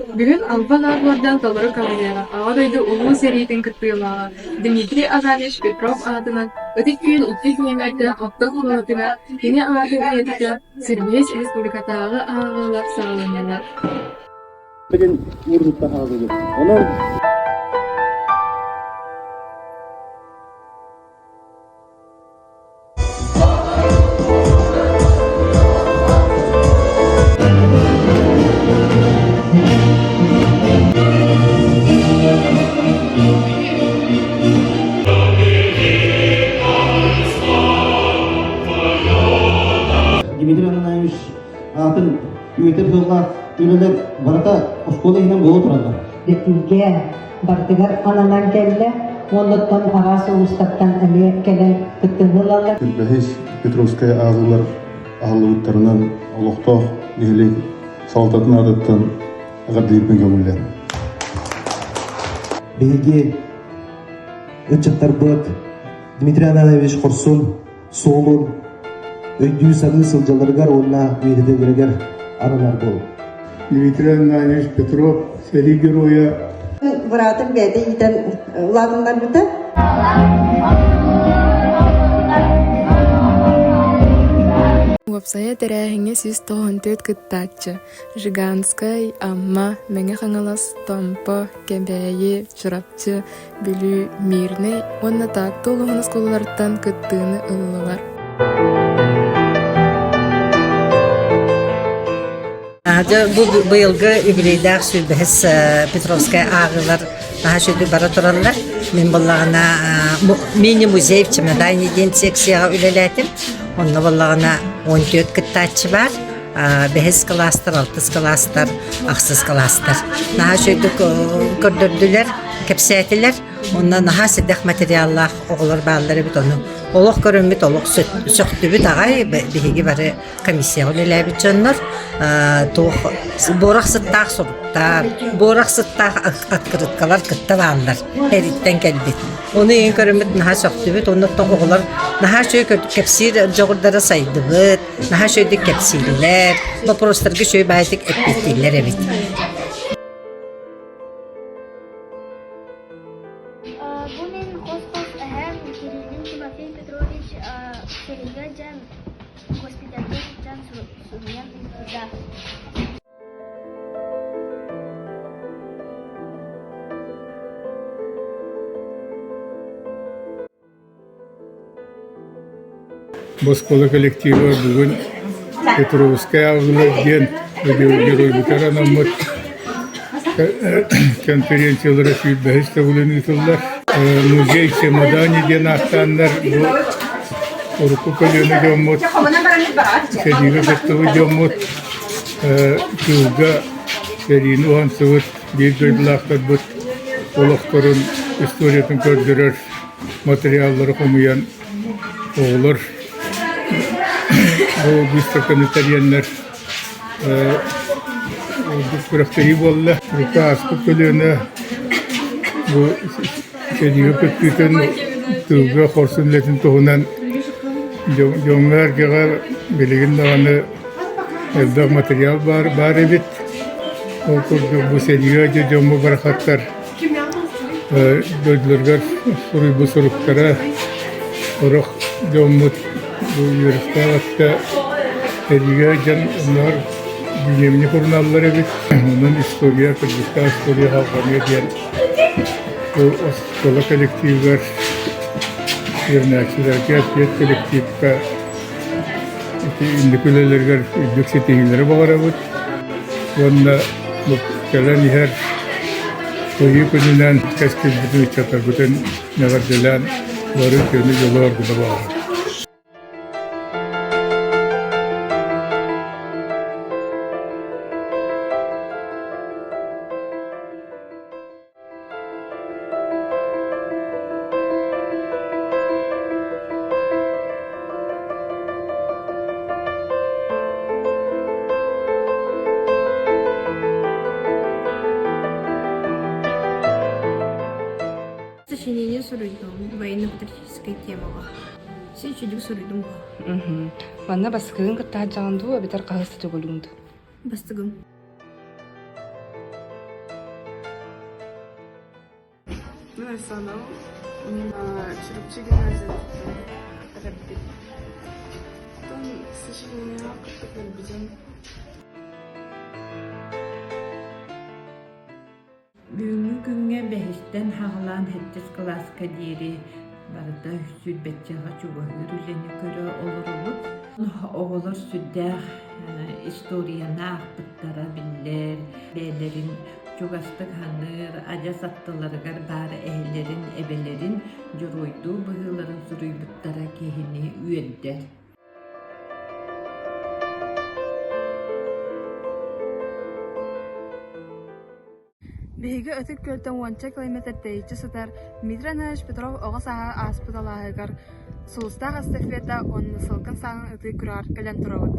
Бүгүн Албан аат уордьан толору кавалера, Аҕа дойду Улуу сэриитин кыттыылааҕа Дмитрий Азарьевич Петров аатынан Ытык Күөл иккис нүөмэрдээх орто оскуолатыгар кини аатын үйэтитэ Сергей республикатааҕы ааҕыылар саҕаланнылар. Билин уурбуттар хаалбыт. Онон Дмитрий Ананьевич аатын үйэтэр сыаллаах үлэлэр барыта оскуола иһинэн буола тураллар. Итиигэ барытыгар ананан кэллэ. Уоннуттан араас улуустартан эмиэ кэлэн кыттыыны ылаллар. Бэһис Петровская ааҕыылар аһыллыбыттарынан олохтоох нэһилиэк салалтатын аатыттан эҕэрдэлиирбин көҥүллээн. Биһиги ыччаттарбыт Дмитрий Анатольевич Хорсун суолун өйдүү-саныы сылдьалларыгар уонна үйэтитэллэригэр ананар буолуҥ. Дмитрий Анатольевич Петров сэрии геройа. Быраатым бэйэтэ иитэн улаатыннарбыта. Уопсайа тэрээһиҥҥэ 194 кыттааччы Жиганскай, Амма, Мэҥэ Хаҥалас, Томпо, Кэбээйи, Чурапчы, Бүлүү, Мирнэй уонна Таатта улууһун оскуолаларыттан кыттыыны ыллылар. Дьэ, бу быйылгы юбилейдаах сүүрбэһис Петровскай ааҕыылар наһаа үчүгэй бара тураллар. Мин буоллаҕына мини-музей в чемодане диэн секцияҕа үлэлээтим. Онно буоллаҕына 14 кыттааччы баар. Бэһис кылаастар, алтыс кылаастар, ахсыс кылаастар. Наһаа үчүгэйдик көрдөрдүлэр, кэпсээтилэр. Онно наһаа сэдэх материаллаах оҕолор бааллар эбит ону. Олох көрөммүт, олох сөхтүбүт аҕай биһиги бары комиссияҕа үлэлээбит дьоннор туох буорах сыттаах суруктар, буорах сыттаах открыткалар кытта бааллар эриттэн кэлбит. Ону иһин көрөммүт наһаа сөхтүбүт, оннуттан оҕолор наһаа үчүгэй кэпсиир дьоҕурдара сайдыбыт, наһаа үчүгэйдик кэпсииллэр, боппуруостарга үчүгэй баайдык эппиэттииллэр эбит. Бу мин хос-хос эһээм Кириллин Тимофей Петрович сэриигэ дьэн госпитальга сылдьан суруйан ыыппыта. Бу оскуола коллектива бүгүн Петровскай ааҕыылар диэн геройбутугар анаммыт конференциялара сүүрбэһис төгүлүн ыытыллар. Музей чемодане диэн ааттааннар бу урукку көлүөнэ дьоммут, сэриигэ кыттыбыт дьоммут тыылга сэриини уһансыбыт биир дойдулаахтарбыт олохторун историятын көрдөрөр материаллары хомуйан оҕолор бу выставканы тэрийэннэр ордук күрэхтэһии буолла. Урукку ааспыт көлүөнэ бу сэриигэ кыттыытын тыылга хорсун үлэтин туһунан дьоҥҥо-сэргэҕэ билигин даҕаны элбэх материал баар, баар эбит. Ол курдук бу сэриигэ дьэ дьоммут барахсаттар дойдуларыгар суруйбут суруктара сорох дьоммут бу үөрэхтээх өттө сэриигэ дьон оннооҕор дневник суруналлар эбит. Онон история, кырдьыктаах история салҕаныа диэн бу оскуола коллективыгар үөрэнээччилэргэ, педколлективка ити инники үлэлэригэр үрдүк ситиһиилэри баҕарабыт уонна бу кэлэн иһэр Кыайыы күнүнэн кэскилбитин ыччаттарбытын эҕэрдэлээн бары үтүөнү дьолу оргута баҕарабыт. Сочинение суруйдум военно-патриотическай темаҕа. Син үчүгэй суруйдум буолла. Манна бастакыгын кытта сылдьаҕын дуу, эбэтэр хаһыс да төгүлүҥ дуу? Бастыгым. Мин Айсаным, Чурапчы гимназиятыттан эрэббит. Оттон сочинениеҕа кытта кэлбитим. Бүгүҥҥү күҥҥэ бэһистэн саҕалаан сэттис кылааска диэри барыта сүүрбэччэҕэ чугаһыыр үлэни көрө олоробут. Оҕолор сүрдээх историяны аахпыттара биллэр, бэйэлэрин чугастык саныыр, адьас аттыларыгар баар эһэлэрин, эбэлэрин дьоруойдуу быһыыларын суруйбуттара киһини үөрдэр. Биһиги Ытык Күөлтэн уонча километр тэйиччи сытар Дмитрий Иванович Петров оҕо сааһа ааспыт алааһыгар Сулустаах эстафета уонна Сылгын саҕын ытыы күрэҕэр кэлэн турабыт.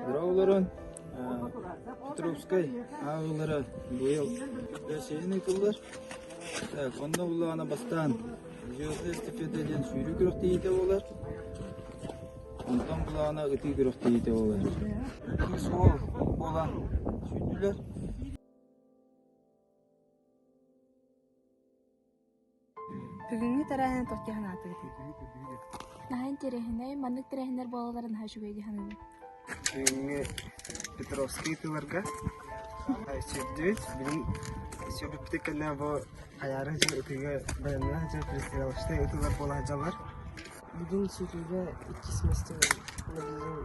Дорооболорун Петровскай ааҕыылара быйыл бэсиһин ыытыллар. Так, онно буллаҕына бастаан Звездная эстафета диэн сүүрүү күрэхтэһиитэ буолар. Онтон буллаҕына ытыы күрэхтэһиитэ буолар. Кыыс уол буолан сүүрдүлэр. Бүгүҥҥү тэрээһини туох дии санаатыгыт? Наһаа интэриэһинэй, маннык тэрээһиннэр буолаллара наһаа үчүгэй дии саныыбын. Бүгүҥҥү Петровский тылларга сүүрдүбүт. Бүгүн сүүрбүппүт кэннэ бу хайаары сылдьан ытыыга бэлэмнэнэ сылдьан пристрелочнай ытыылар буола сылдьаллар. Бүгүн сүүрүүгэ иккис миэстэ буоллум.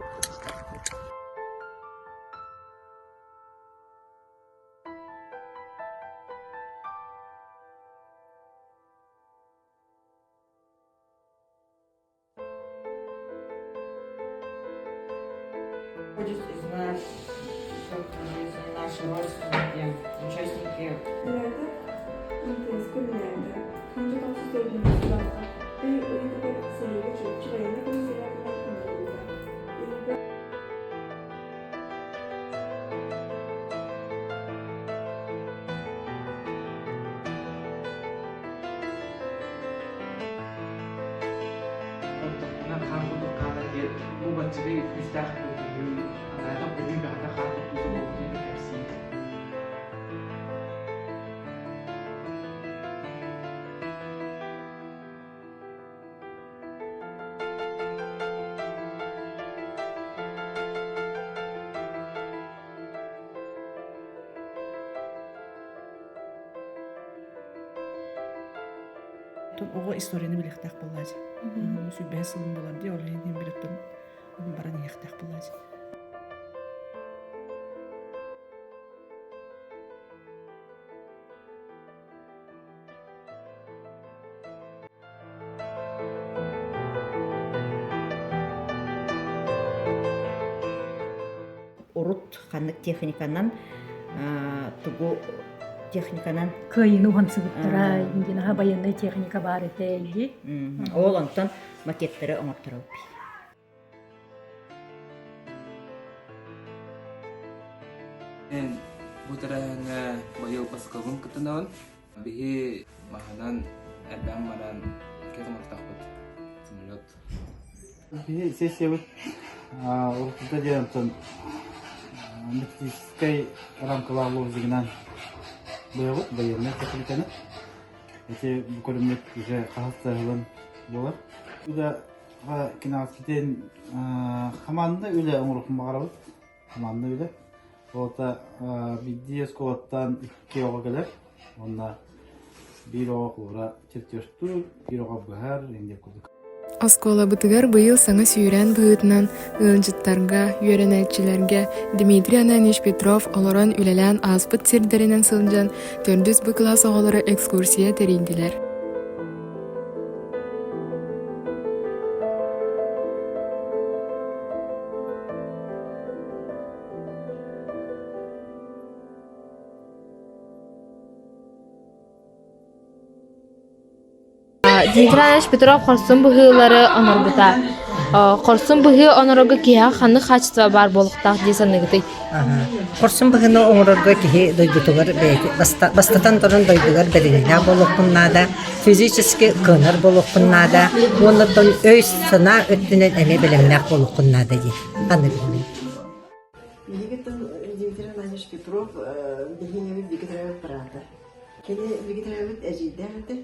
Ходит из наших жизней, наши родственники, участники. Онтукпуна хаан курдук хаалар диэн бу баччыгый күүстээх күүһү анаатах быһыы бэҕэтэ хаан тохтуута буолбутун кэпсиир. Оҕо историяны билиэхтээх буоллаачы. Сүүрбэһис сылын буолар дии, ол иһин билэттэн баран иһиэхтээх буоллаачы. Урут ханнык техниканан тугу техниканан кыайыыны уһансыбыттара индинаха военная техника баар этэ или ол онтон макеттары оҥорторобут Мен бу тэрээһиҥҥэ быйыл баскабын кытынабын. Биһи маһынан элбээн баран ракета оҥортохпут самолет. Биһи сессиябыт уруккута диэн онтон методическай рамкалаах лозугунан быһабыт военнай техниканы. Ити бу көрүммүт уже хаһыс сыһылын буолар. Үлэ кинаскитин хамаанда үлэ оҥоруохпун баҕарабыт. Хамаанда үлэ. Ота биирдии оскуолаттан икки оҕо кэлэр. Уонна биир оҕо куура чертежтуур, биир оҕо быһар, инде курдук. Оскуолабытыгар быйыл саҥа сүүрээн быһыытынан ыалдьыттарга, үөрэнээччилэргэ Дмитрий Ананьевич Петров олорон үлэлээн ааспыт сирдэринэн сылдьан төрдүс Б кылаас оҕолоро экскурсия тэрийдилэр. Дмитрий Иванович Петров хорсун быһыылары оҥорбута. Хорсун быһыы оҥорорго киһиэхэ ханнык хаачыстыба баар буолуохтаах дии саныыгытый? Хорсун быһыыны оҥорорго киһи дойдутугар бастатан туран дойдугар бэриниилээх буолуоххун наада, физически кыанар буолуоххун наада уонна оттон өй-санаа өттүнэн эмиэ бэлэмнээх буолуоххун наада дии саныыбын. Биһиги Дмитрий Иванович Петров биһиги бигэ төрөөбүт быраата. Кини биһиги төрөөбүт эдьиийдээх этэ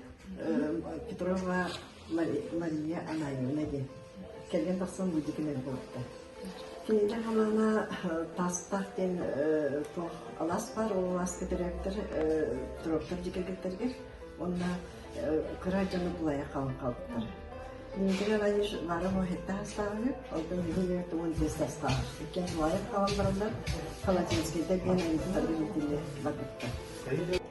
Петрова Мария Ананьевна диэн. Кэргэн тахсан Будикин буолбута. Кинилэр хамаана Таастаах диэн туох алаас баар, ол алааска төрөөбүттэр Петровтар дьиэ кэргэттэригэр уонна кыра дьону тулайа хаалан хаалбыттар. Дмитрий Иванович баара буоһуттаах астааҕа үһү, онтон биһиги 15 саастаах. Иккиэн тулаайах хаалан бараннар Халатинскайдар диэн аймахтарга иитиллэ барбыттар.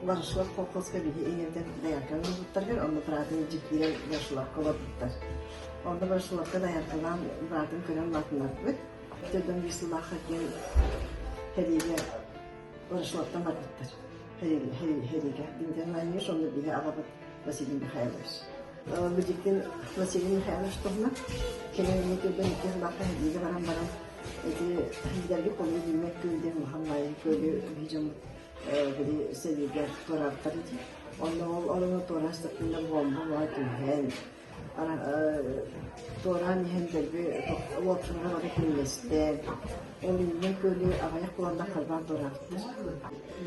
Ворошилов колхозка биһи ийэбитин доярканы ылбыттарыгар, онно быраатын илдьэ киирэн Ворошиловка олорбуттар. Онно Ворошиловка дояркалаан быраатын көрөн улаатыннарбыт. Төрдөн биир сыллаахха диэн сэриигэ Ворошиловтан барбыттар. Сэриигэ. Дмитрий Иванович, онно биһи аҕабыт Василий Михайлович. Быдьыккын Василий Михайлович туһунан кини эмиэ төрдөн икки сыллаахха сэриигэ баран баран ити билэргэ холуй билбэт күөл диэн улахан баайы күөлү биһи дьоммут били сэриигэ туораабыттар ити. Онно ол орону туораастахпына буомба буола түһэн, туораан иһэн дэлби луопсуҥҥа бары күннэстэн, ол иннинэ күөлү аҕыйах буоланнар харбаан туораабыттар.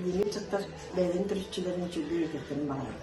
Билиҥҥи ыччаттар бэйэлэрин төрүччүлэрин үчүгэй үөтэхтэрин баҕарар.